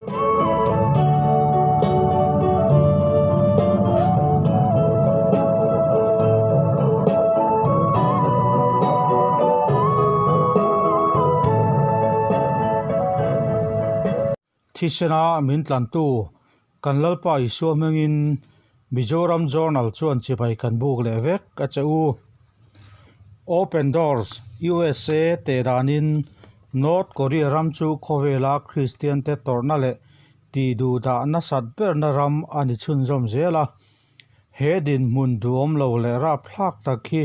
Thisena min tlantu kan Lalpa Isua hmingin Mizoram Journal chuan chibai kan buk leh vek a che u. Open Doors USA teh danin North Korea ram chu khawvela Kristiante tawrhna leh tih duhdah nasat berna ram a ni chhunzawm zel a. He dinhmun duhawm lo leh rapthlak tak hi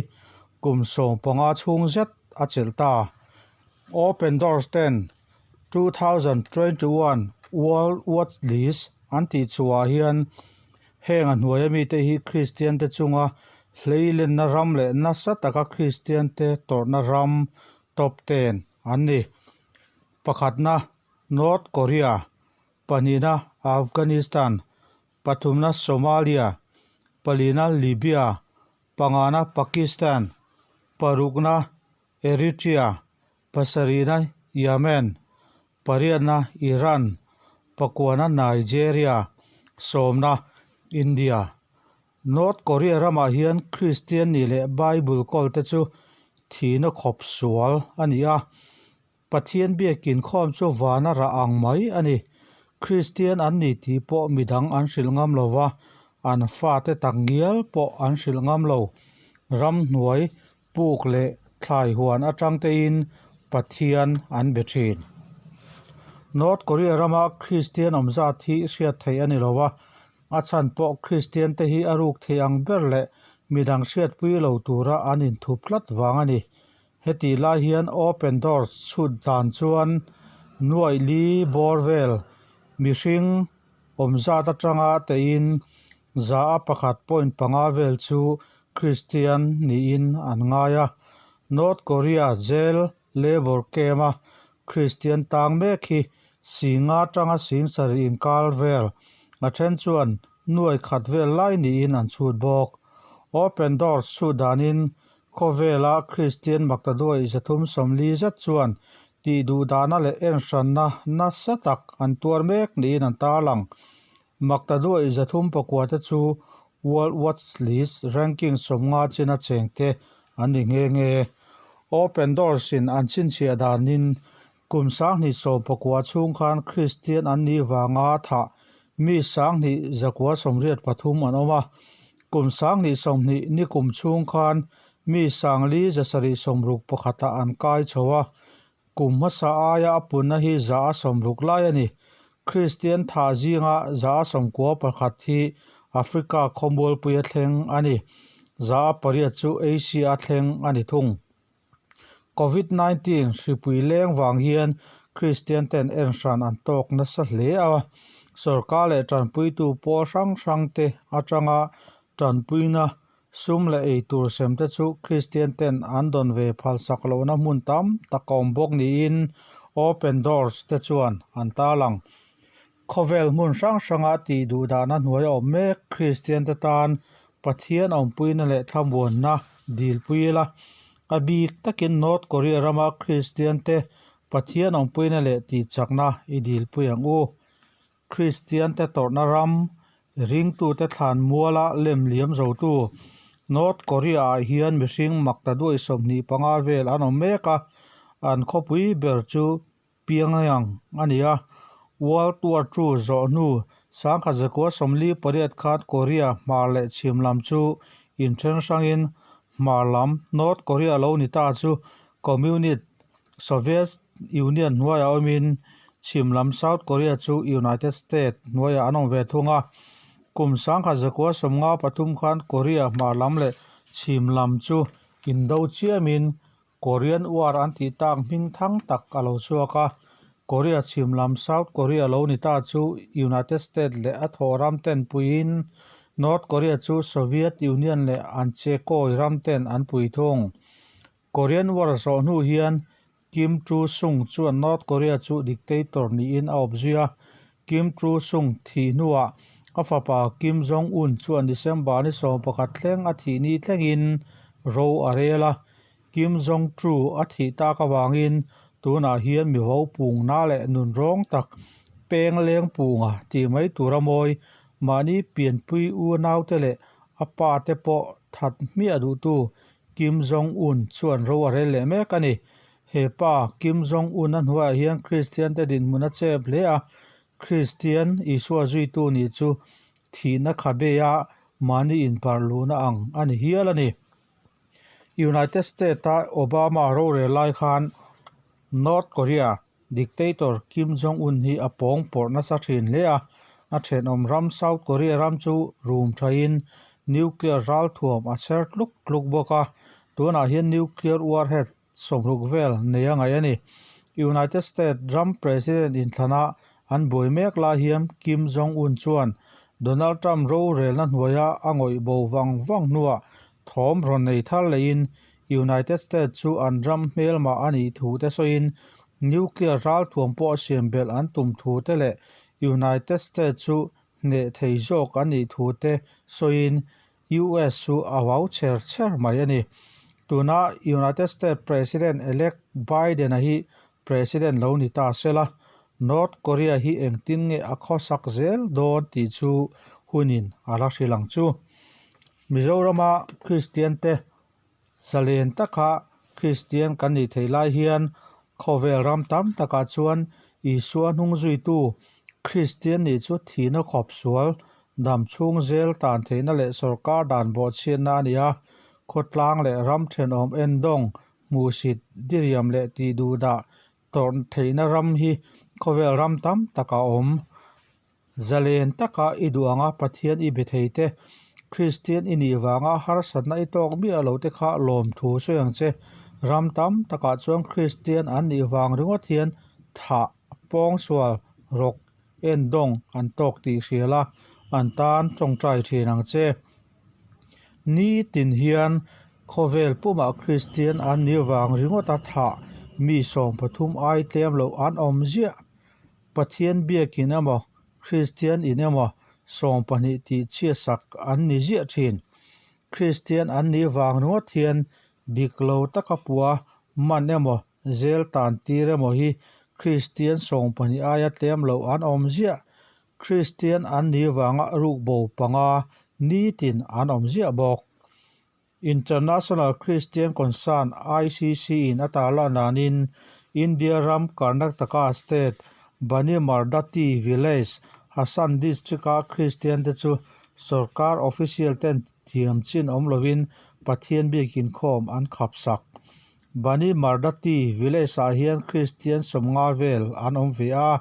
kum 15 chhung zet a chelh ta. Open Doors ten 2021 World Watch List an tih chhuah hian heng a hnuaia mite hi Kristiante chunga hleilenna ram leh nasa taka Kristiante tawrhna ram top ten an ni. Pakhatna North Korea, pahnihna Afghanistan, pathumna Somalia, palina Libya, pangana Pakistan, parukna Eritrea, Pasarihna Yemen, pariatna Iran, pakuana Nigeria, sawmna India. North Korea ramah hian Kristian nih leh Bible kawl te chu thihna khawp sual a ni a. Pathian biakin khawm chu vana rah ang mai a ni. Kristian an ni tih pawh midang an hrilh ngam lo va, an fate tak ngial pawh an hrilh ngam lo. Ramhnuai Puk leh thlai huan atang tein Pathian an be thin. North Korea rama Kristian awm zat hi hriat theih a ni lo va, a chhan pawh Kristian te hi a ruk theih ang ber leh midang hriatpui lo tura an inthup tlat vang a ni. Hetih lai hian Open Doors chhut dan chuan nuaih li bawr vel mihring awm zat atanga tein 1.5 vel chu Kristian niin an ngai a. North Korea jail labour camp-a Kristian tang mek hi singa atanga sing sarih inkar vel a then chuan nuai khat vel lai niin an chhut bawk. Open Doors chhut danin khawvela Kristian maktaduai 340 zet chuan tih duhdahna leh enhranna nasa tak an tuar mek niin an tarlang. Maktaduai 309 te chu World Watch List ranking 50 china chengte an ni nghe nghe. Open Doors in an chhinchhiah danin kum 2019 chhung khan Kristian an nih vanga thah mi 2,983 an awm a. Kum 2020 ni kum chhung khan mi 4,761 ah an kai chho a. Kum hmasa aia a punna hi 160 lai a ni. Kristian thah zinga 91 hi Africa khawmualpuia thleng a ni. 8 chu Asia thleng a ni thung. Covid-19 hripui leng vang hian Kristian ten enhran an tawk nasa hle a. Sorkar leh tanpuitu pawl hrang hrang te atanga tanpuina Sum leh ei tur sem te chu Kristian ten an dawn ve phalsak lohna hmun tam tak a awm bawk niin Open Doors te chuan an tarlang. Khawvel hmun hrang hranga tih duhdahna hnuai a awm mek Kristian te tan Pathian awmpuina leh thlamuanna dilpui ila. A bik takin North Korea rama Kristian te Pathian awmpuina leh tihchakna i dilpui ang u. Kristian te tawrhna ram, ringtute thlan muala lem liam zotu North Korea ah hian mihring makta duai 25 vel an awm mek a, an khawpui ber chu Pyongyang a ni a. World War II zawh hnu 1948 khan Korea hmar leh chhim lam chu inthen hrangin hmar lam North Korea lo ni ta chu Communist Soviet Union hnuaiah awmin chhim lam South Korea chu United States hnuaiah an awm ve thung a. Kum 1953 khan Korea hmar lam leh chhim lam chu indo chiamin Korean War an tih tak hming thang tak a lo chhuak a. Korea chhim lam South Korea lo ni ta chu United States leh a thawh ram ten puiin North Korea chu Soviet Union leh an chekawi ram ten an pui thung. Korean War zawh hnu hian Kim Choo-sung chuan North Korea chu dictator niin a awp zui a. Kim Choo-sung thih hnuah a fapa Kim Jong-un chuan December ni 11 thleng a thih ni thlengin ro a rel a. Kim Jong-choo a thih tak avangin tunah hian mi vopungna leh nunrawng tak Pengleng Punga tih mai tura mawi, mahni pianpui unaute leh a pa te pawh that hmiah duhtu Kim Jong Un chuan ro a rel leh mek a ni. He pa Kim Jong Un a hnuaiah hian Kristian te dinhmun a chep hle a, Kristian Isua zuitu nih chu thihna khabe a mahni inparh luhna ang a ni hial a ni. United States-a Obama rorel lai khan North Korea dictator Kim Jong-un hi a pawng pawrh nasa thin hle a, a thenawm ram South Korea ram chu rum thain nuclear ralthuam a chher tluk tluk bawk a, tunah hian nuclear warhead sawmruk vel nei a ngaih a ni. United States ram President inthlana an buai mek lai hian Kim Jong-un chuan Donald Trump rorelna hnuaia a ngawih bo vang vang hnuah thawm rawn nei thar lehin United States chu an ram hmelmah a nih thu te sawiin nuclear ralthuam pawh siam belh an tum thu te leh United States chu hneh thei zawk a nih thu te sawiin US chu a vau chher chher mai a ni. Tuna United States President-elect Biden-a hi President lo ni ta se la, North Korea hi engtin nge a khawsak zel dawn tih chu hunin a la hrilh ang chu. Mizorama Kristian te zalen taka Kristian kan nih theih lai hian khawvel ram tam takah chuan Isua hnung zuitu Kristian nih chu thihna khawp sual dam chhung zel tan theihna leh sorkar dan bawhchhiatna a ni a, khawtlang leh ram thenawm endawng hmuhsit diriam leh tih duhdah tawrh theihna ram hi khawvel ram tam tak a awm. Zalen taka i duh anga Pathian i be thei te, Kristian i nih vanga harsatna i tawk miah lo te kha lawmthu sawi ang che. Ram tam takah chuan Kristian an nih vang ringawt hian thah, pawngsual, rawk, endawng an tawk tih hria la, an tan tawngtai thin ang che. Nitin hian khawvel pumah Kristian an nih vang ringawta thah mi 13 ai tlem loh an awm ziah. Pathian biakin emaw, Kristian in emaw 20 tih chhiatsak an ni ziah thin. Kristian an nih vang ringawt hian dik lo taka pua man emaw, zel tan tir emaw hi Kristian 20 aia tlem loh an awm ziah. Kristian an nih vanga rukbo panga nitin an awm ziah bawk. International Christian Concern, ICC, in a tarlan danin India ram Karnataka state Banimardati village, Hassan district-a Kristian te chu sorkar official ten thiam chin awm lovin Pathian bik inkhawm an khap sak. Banimardati village-ah hian Kristian 50 vel an awm ve a.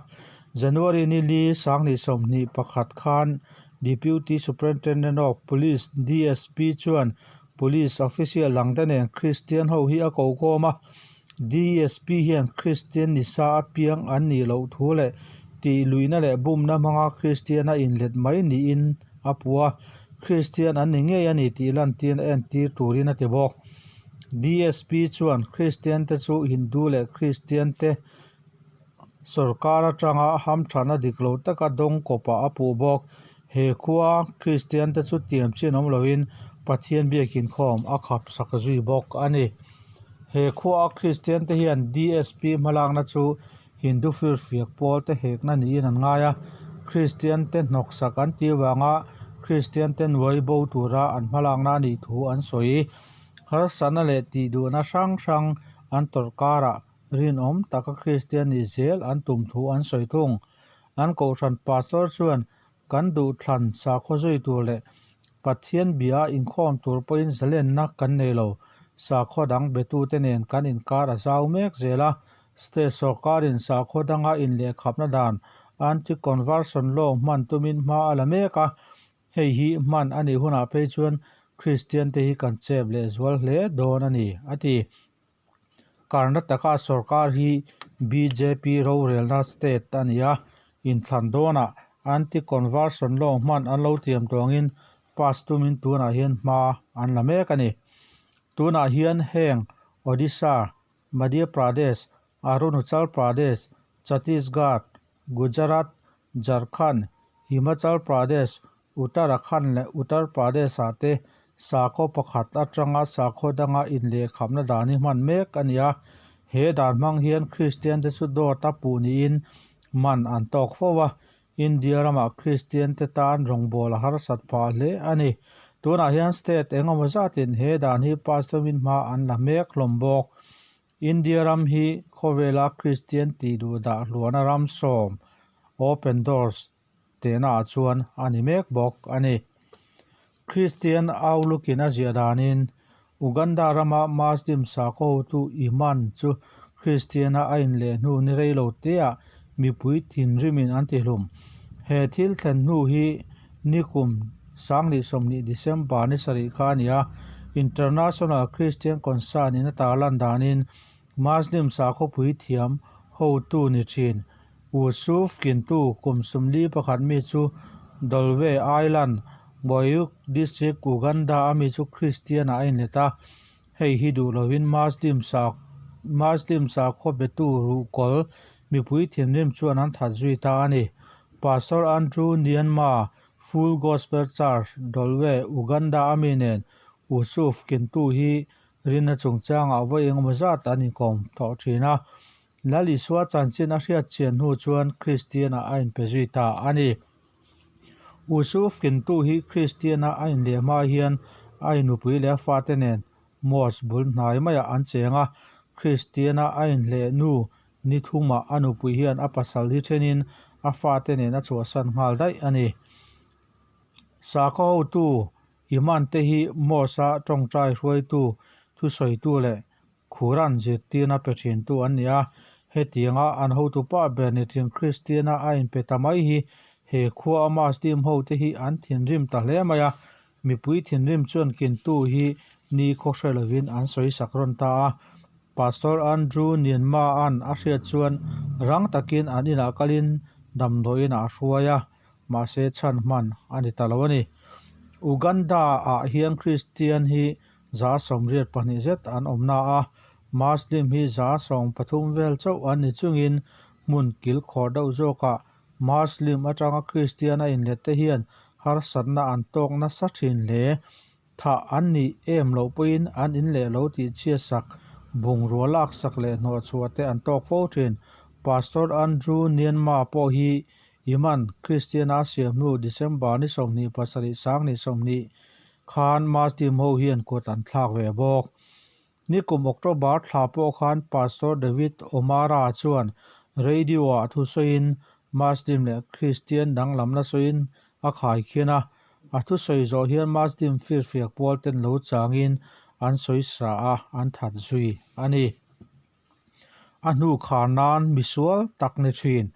January ni li 2021 khan Deputy Superintendent of Police, DSP, chuan Police official dangte nen Kristian ho hi a ko khawm a. DSP hian Kristian ni sa apiang an nih loh thu leh tih luihna leh bumna hmanga Kristian a inlet mai niin a puh a, Kristian an ni ngei a ni tih lantir a entir turin a ti bawk. DSP chuan Kristian te chu Hindu leh Kristian te Sorkar atanga hamthanna dik lo taka dawng kawpah a puh bawk. He khua Kristian te chu tiam chin awm loin Pathian biakin khawm a khap sak zui bawk a ni. He khua Kristian te hian DSP hmalakna chu Hindu firfiak pawl te hekna niin an ngai a, Kristian te hnawksak an tih avanga Kristian te nuai bo tura an hmalakna a nih thu an sawi. Harsatna leh tihduhna hrang hrang an tawrh karah Rinawm taka Kristian nih zel an tum thu an sawi thung. An kohhran pastor chuan kan duhthlan sakhaw zui tur leh Pathian bia inkhawm tur pawhin zalenna kan nei lo. Sakhaw dang betute nen kan inkar a zau mek zel a. State sorkarin sakhaw danga inlehkhapna dan Anti-Conversion Law hman tumin hma a la mek a. Hei hi hman a nih hunah phei chuan Kristiante hi kan chep lehzual hle dawn a ni, a ti. Karnataka sorkar hi bjp rorelna state a ni a, inthlan dawnah anti-conversion law hman an lo tiam tawngin pass tumin tunah hian hma an la mek a ni. Tunah hian heng Odisha, Madhya Pradesh, Arunachal Pradesh, Chhattisgarh, Gujarat, Jharkhand, Himachal Pradesh, Uttarakhand leh Uttar Pradesh-ah te sakhaw pakhat atanga sakhaw danga inlehkhamna dan hi hman mek a ni a. He dan hmang hian Kristian te chu dawt a puh niin Man an tawk fo a, India ramah Kristian te tan rawngbawl a harsat phah hle a ni. Tunah hian state eng emaw zatin he dan hi pass tumin hma an la hmek hlawm bawk. India ram hi khawvela Kristian tih duh dah hluahna ram sawm, Open Doors, tehnaah chuan a ni mek bawk a ni. Kristian Aulukin a ziah danin Uganda rama Muslim sakhaw hotu Iman chu Kristiana a inleh hnu ni rei lo teah mipui thinrimin an tihlum. He thil thlen hnu hi nikum sanghnih sawmhnih December ni sarih kha a ni a, International Christian Concern in a tarlan danin Muslim sakhaw puithiam hotu ni thin Usuf Kintu kum sumli pakhat mi chu Dolwe Island, Boyuk District, Uganda a mi chu Kristian ah a inlet a. Hei hi duh lovin Muslim Muslim sakhaw betu ruhkawl mipui thinrim chuan an that zui ta a ni. Pastor Andrew Nyanma, Full Gospel Church, Dolwe, Uganda a mi nen Usuf Kintu hi rinna chungchangah vawi engemaw zat an inkawm tawh thin a. Lal Isua chanchin a hriat chian hnu chuan Kristian-ah a inpe zui ta a ni. Usuf Kintu hi Kristian-a a inleh hma hian a inupui leh a fate nen Mosque bul hnai maiah an cheng a. Kristian-a a inhleh hnu ni thumah a nupui hian a pasal hi thenin a fate nen a chhuahsan nghal daih a ni. Sakhaw hotu Iman te hi Mosque-a tawngtai hruaitu, thusawitu leh Quran zirtirna pe thintu an ni a, hetianga an hotupa ber ni thin Kristiana a inpe ta mai hi he khua a Muslim hote hi an thinrim ta hle mai a, mipui thinrim chuan kintu hi ni khaw hre lovin an sawi sak rawn ta a. Pastor Andrew Nianma-a'n a hriat chuan rang takin an inah kalin damdawiinah a hruai a, mahse chhan hman a ni ta lo a ni. Uganda-ah hian Kristian hi 82 zet an awm na a, Muslim hi 13 vel chauh an ni chungin hmun kilkhawr deuh zawkah Muslim atanga Kristian a inlet te hian harsatna an tawk nasa thin hle. Thah an nih em loh pawhin an in leh lo tih chhiatsak, bungrua laksak leh hnawhchhuah te an tawk fo thin. Pastor Andrew Nianma pawh hi Iman Kristiana a siam hnu December ni 27 sanghnih 20 khan Muslim ho hian kut an thlak ve bawk. Nikum October thla pawh khan Pastor David Omara chuan radio-ah thusawiin Muslim leh Kristian danglamna sawiin a khai khian a, a thusawi zawh hian Muslim firfiak pawl ten lo changin an sawi sa a, an that zui a ni. A hnu khar nan misual tak ni thin.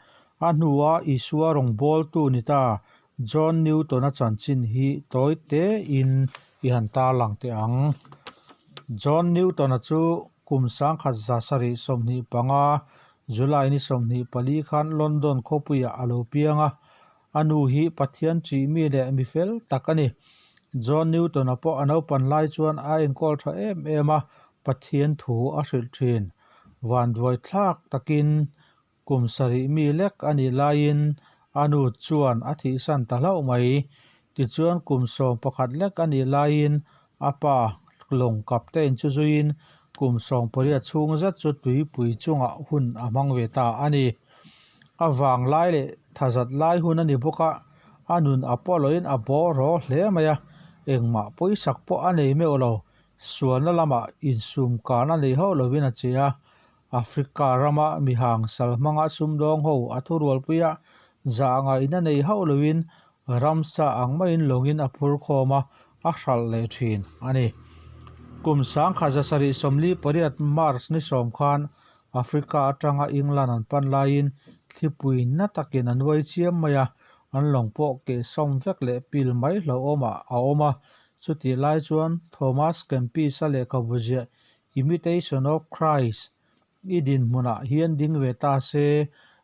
A hnua Isua rawngbawltu ni ta John Newton-a chanchin hi tawi tein i han tarlang teh ang. John Newton-a chu kum 1725 July ni 24 khan London khawpuiah a lo piang a. A nu hi Pathian ṭih mi leh mi fel tak a ni. John Newton-a pawh a naupan lai chuan a enkawl ṭha em em a, Pathian thu a hrilh ṭhin. Vanduai thlak takin kum sarih mi lek a nih laiin a nu chuan a thihsan ta hlauh mai. Tichuan kum 11 lek a nih laiin a pa lawng captain chu zuiin kum 18 chhung zet chu tuipui chungah hun a hmang ve ta a ni. A vang lai leh thazat lai hun a ni bawk a, a nun a pawlawhin a bawraw hle mai a, engmah pawisak pawh a nei meuh lo. Sualna lamah insum kan a nei hauh lovin a che a, Africa rama mihang sal hmanga sumdawng ho a thurualpui a, zah ngaihna nei hauh lovin ramsa ang maiin lawngin a phur khawm a, a hralh leh thin a ni. Kum 1748 March ni sawm khan Africa atanga England an pan laiin thlipui na takin a nuai chiam mai a, an lawng pawh kehsawm vek leh pil mai hlauhawmah a awm a. Chutih lai chuan Thomas Kempis-a lehkhabu ziah Imitation of Christ i dinhmunah hian ding ve ta se,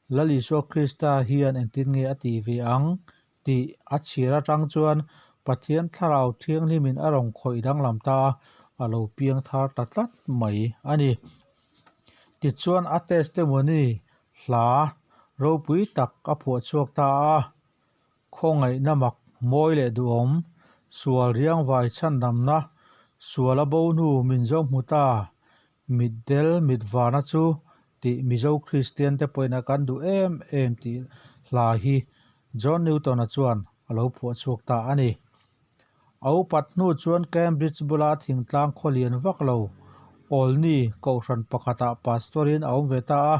Lal Isua Krista hian engtin nge a tih ve ang? tih a chhir atang chuan Pathian Thlarau Thianghlimin a rawn khawih danglam ta a, a lo piang thar ta tlat mai a ni. Tichuan a testimony hla ropui tak a phuah chhuak ta a, Khawngaihna mak mawi leh duhawm, sual riangvai chhandamna, sual a bo hnu min zo hmu ta, mitdel mitvana chu tih Mizo Kristiante pawhin a kan duh em em tih hla hi John Newton-a chuan a lo phuah chhuak ta a ni. A upat hnu chuan Cambridge bula thingtlang khaw lian vak lo, Olney kohhran pakhatah pastor-in a awm ve ta a.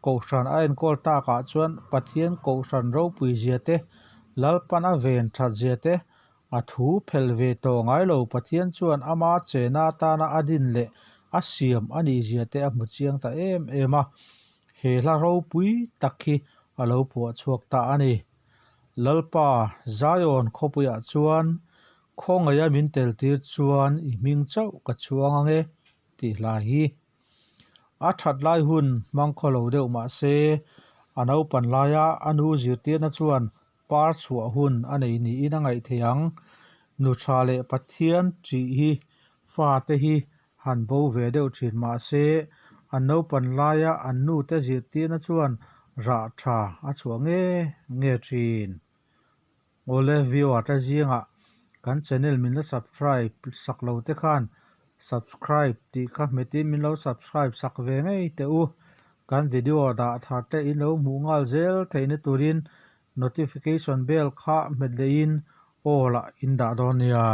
Kohhran a enkawl takah chuan Pathian kohhran ropui zia te, Lalpan a ven that zia te, a thu phelh ve tawh ngai lo Pathian chuan ama chena atana a din leh a siam a nih zia te a hmu chiang ta em em a. He hla ropui tak hi a lo phuah chhuak ta a ni. Lalpa, Zion khawpuiah chuan khawngaih a min tel tir chuan i hming chauh ka chhuang ang e, tih hla hi. A that lai hun hmang khaw lo deuh mah se, a naupan laia a nu zirtirna chuan par chhuah hun a nei niin a ngaih theih ang. Nu tha leh Pathian ṭih hi fate hi han bo ve deuh thin mah se, an naupan laia an nute zirtirna chuan rah tha a chhuah nge nge thin. Awle viewer te zingah kan channel min la subscribe sak lo te khan subscribe tih kha hmetin min lo subscribe sak ve ngei teh u. Kan video dah thar te in lo hmuh nghal zel theihna turin notification bell kha hmet lehin all ah in dah dawn nia.